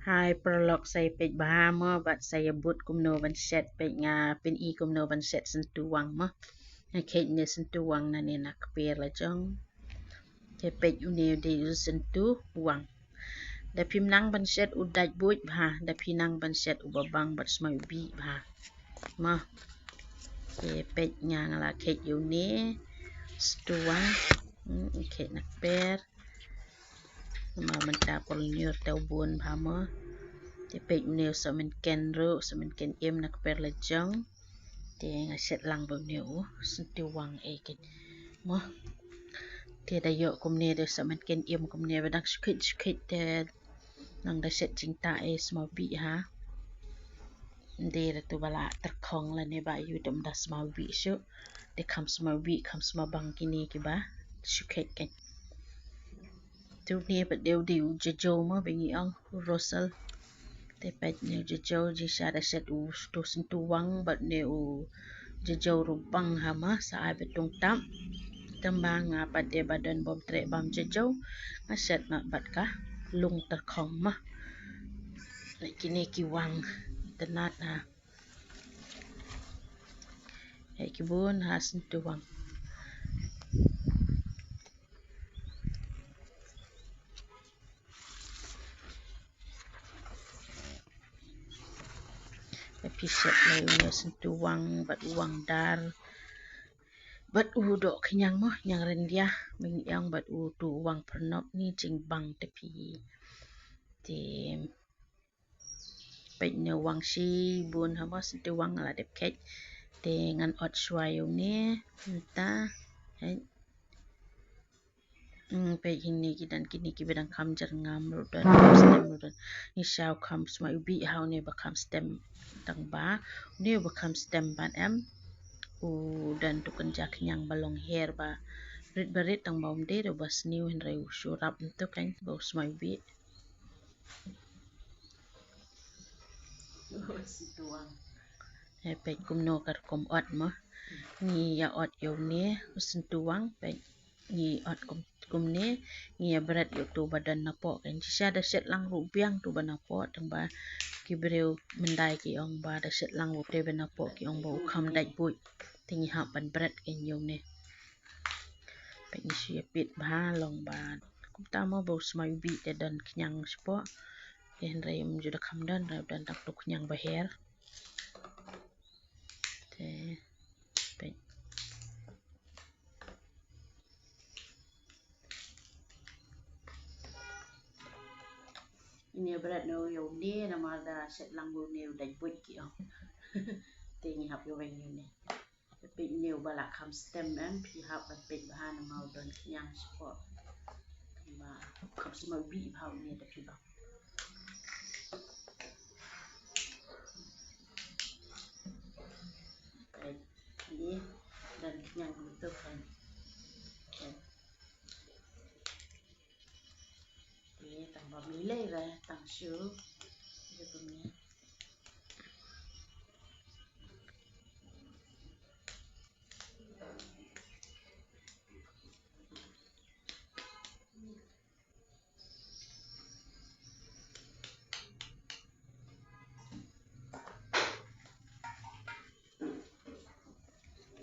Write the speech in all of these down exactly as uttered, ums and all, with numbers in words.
Hai paralok, sa ïa peit bha mo bad sa ïa bud kumno ban shet. Peit nga pyni kumno ban shet syntu wang mo. Nga kheit ne syntu wang na ne na kper la jong. Te peit une u dei u syntu wang. Da phim nang ban shet u dait buit bha, da phi nang ban shet u babang bad smai u bih bha. Mo. Te peit nga nga la kheit ïa une syntu wang. Hmm, kheit na kper. Namar mynta por lynñiur te u bun bha mo. Te peit une u sohmynken ruh, sohmynken im na kper la jong. Te nga shet lang ba une u syntu wang ei keit mo. Te da ïoh kumne, da sohmynken im kumne ba dang shu kheit shu kheit te nang da shet jingtah ei, smai u bih ha. Ym dei ruh tu ba la tyrkhong lane ba ïoh dam da smai u bih shuh. Te kham smai u bih, kham smai bang kine kiba shu kheit keit. Te une pat dei u dei u jajo mo ba ngi ong u Russell. Te peit une u jajo, jingshisha da shet u tu syntu wang bad une u jajo ruh bang ha mo, sa ai ba tungtap. Tang ba nga pat dei ba don bym treh bam jajo, nga shet noh bad ka lung tyrkhong mo. Kine ki wang itynnat ha. Ei ki bun ha syntu wang. Te phi shet lei une u syntu wang bad u wang dar bad u doh khñiang mo, khñiang ryndia ba ngi ong, bad u tu u wang pyrnok, ne jingbang te phi. Te peit une u wang shibun ha mo, syntu wang la dep kheit. Te ngan ot shuwa ïa une mynta. Hei. Hmm, peit kine ki don, kine kiba dang kham jyrngam ruh don, kham stem ruh don. Ngi shu kham smai u bih ha une ba kham stem, tang ba une ba kham stem pat em, u don tu kynja khñiang ba long her ba rit ba rit, tang ba um dei ruh ba sniew, hynrei u shu rap mynta kan ba u smai u bih. Ei peit kumno ka rukom ot mo. Ngi ïa ot ïa une u syntu wang, peit ngi ot kum, kumne, ngi ïa bret ïa utu ba don napoh kan. Shisha da shet lang ruh biang utu ba napoh, tang ba ki briew mynta ki ong ba da shet lang ruh te ba napoh ki ong ba u kham dait buit. Te ngi hap ban bret kan ïa une. Peit ngi shu ïa peit bha long ba kumta mo, ba u smai u bih te don khñiang shapoh. Te hynrei ym ju da kham don, hynrei don tang tu khñiang ba her. Te peit. Ngi ïa bret noh ïa une namar da shet lang ba une u dait buit ki ong. Te ngi hap ïa weng ïa une. Te peit une uba la kham stem em, phi hap ban peit bha namar u don khñiang shapoh. Ba kham sma u bih bha une da phi bang. Peit, ne, don khñiang kumtu kan. Peit. Te tang ba mlei re tang shu. Ïa kumne.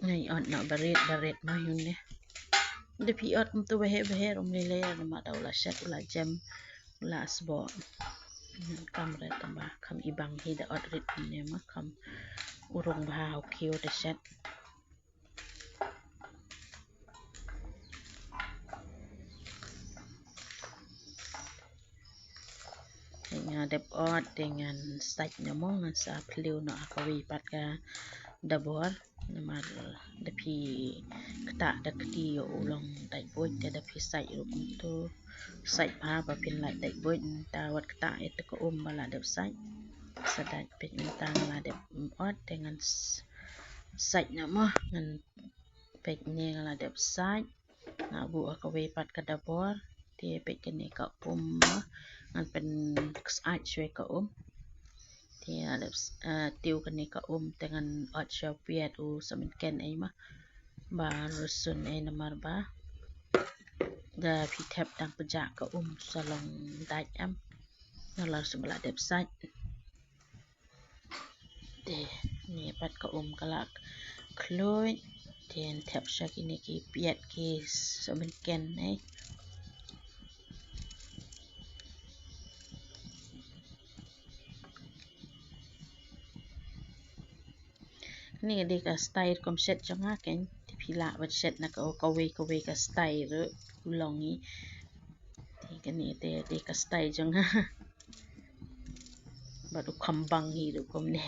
Ngi ot noh barit barit ma ïa une. Da phi ot kumtu baher baher um lei lei namar da u la shet u la jem u la sboh. Kam re tang ba kham i bang hi da ot rit une ma kham u rung bha u khiew da shet. Nga dep ot te ngan sait noh mo, ngan sa phliew noh ha kawei pat ka dabor. Namar da phi ktah da kti ïa u long dait buit te da phi sait ruh kumtu. Sait bha ba phin lait dait buit, mynta wat ktah ïa te ka um ba la dep sait. Sa dait peit mynta nga la dep ot te ngan s-, sait noh mo, ngan peit ne nga la dep sait. Nga buh ha kawei pat ka dabor. Te peit kane ka um mo. Ngan pynksait shuwa ka um. Te nga dep s-, eh, tiew kane ka um te ngan ot shuwa piat u sohmynken ei ma. Ba rsun ei namar ba da phi thep tang pjah ka um sa long dait em. Nalor shu ba la dep sait. Te ne pat ka um ka la khluit. Te ngan thep sha kine ki piat ki sohmynken ne. Kane ka dei ka style kum shet jong nga kein. Te phi lah ban shet na ka, kawei kawei ka style ruh u long hi. Te kane te dei ka style jong nga. Bad u khambang hi ruh kumne.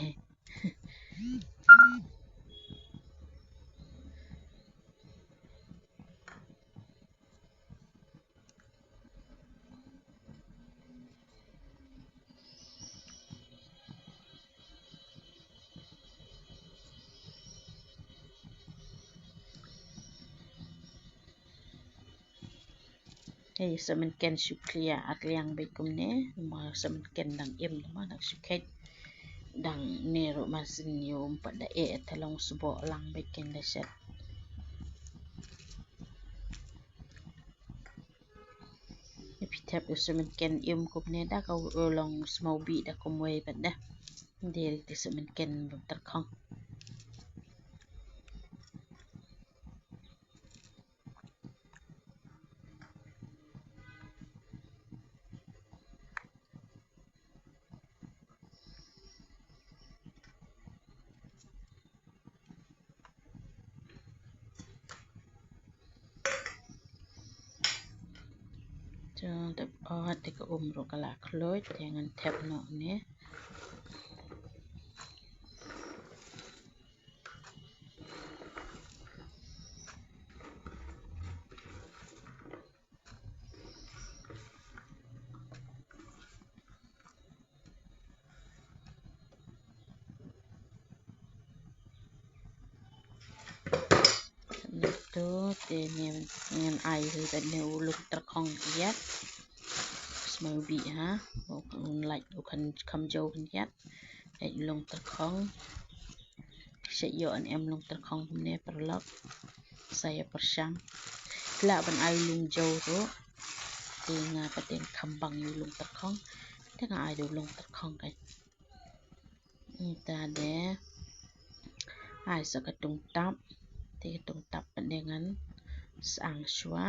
Hei, sohmynken shu khlieh, at liang beit kumne, ma sohmynken dang im, ma dang shu kheit, dang ne ruh ma sien ym pat da eh, te long sboh lang beit kein da shet. Phi thep u sohmynken im kumne da ka u long sma u bih da kumwei pat da. Dei te sohmynken bym tyrkhong. Te dep ot te ka um ruh ka la khluit, te ngan thep noh ne. Nangtu te ngan, ngan ai hi bad ne u lung tyrkhong ïa. Sma u bih ha. U lait u kham, kham jew khyndiat. Ai u lung tyrkhong. Shet ïoh ne em lung tyrkhong kumne paralok. Sa ïa pyrshang. Lah ban ai lung jew ruh. Te nga pat te khambang ïa u lung tyrkhong. Te nga ai da u lung tyrkhong kein. Nangta de ai sa ka tungtap. Te ka tungtap pat de ngan sang shuwa.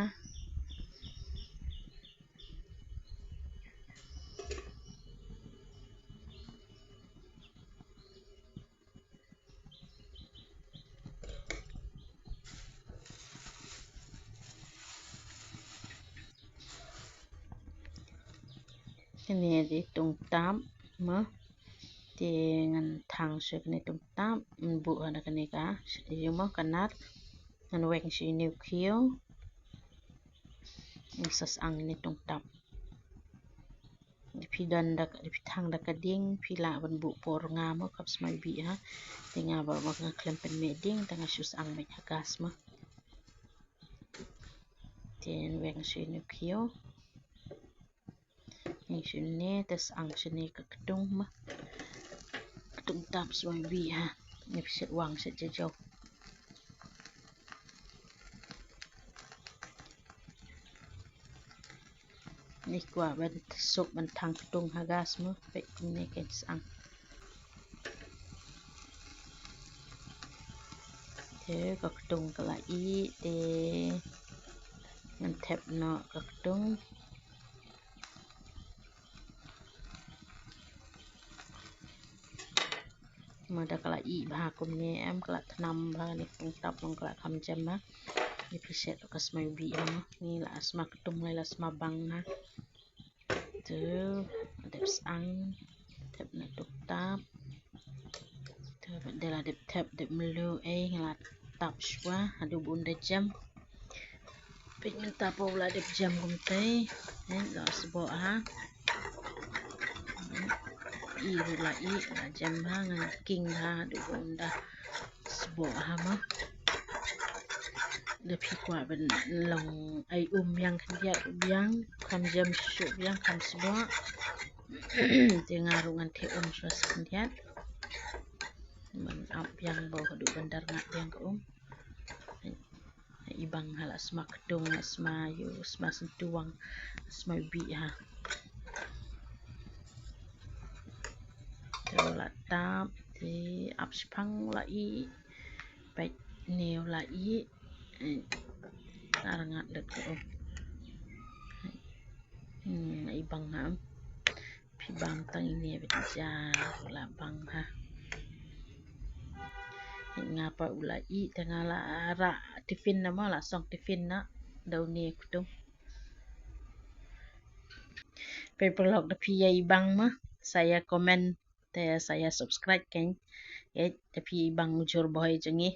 Kane dei tungtap mo. Te ngan thang shuwa kane tungtap, ngan buh ha da kane ka, ïa mo ka nar, ngan weng shuwa ïa une u khiew. Ngan sa syang ïa une tungtap. Phi don da ka, phi thang da ka dieng, phi lah ban buh por nga mo, kham smai bih ha. Te nga ba, ba nga khlem pynmih dieng, te nga shu syang beit ha gas mo. Te ngan weng shuwa ïa une u khiew. Ngan shu ne, te syang shane ka ktung mo. Ktung tap smai bih ha. Ngan phi shet wang shet jaw jaw. Ngi kwah ban suk ban thang ktung ha gas mo, peit kumne kein syang. Te ka ktung ka la ih, te ngan thep noh ka ktung. Mo da ka la ih bha kumne em, ka la thnam bha ne, ktung tap long ka la kham jem bha. Ngi phi shet ka smai bih ha mo. Ngi la sma ktung lai la sma bang ha. Te dep syang, thep na tungtap. Te pat de la dep thep, dep mluh ei, nga la tap shuwa haduh ba un da jem. Peit mynta pat u la dep jem kumtei. Ei, la sboh ha. Ih ruh la ih, la jem ha, nga king ha haduh ba un da sboh ha mo. Da phi kwah ban long ai um biang khyndiat biang, kham jem shuh biang, kham sboh. Te nga ruh ngan theh um shuwa sa khyndiat. Ban ap biang ba haduh ban da rngat biang ka um. I bang ha la sma ktung, la sma ïew, sma syntuwang, sma bih ha. Te la tap, te ap shipang la i. Peit ne la i. Eh, la rngat lut ko. Hmm, i bang ha. Phi bang tang ine beit ja la bang ha. Nga pat u la i te nga la rah tiffin na mo, la song tiffin na. Da une kuttung. Peit paralok da phi ïa i bang mo, sa ïa comment te sa ïa subscribe kein. Ïa da phi i bang u jhur bhoi jong ngi.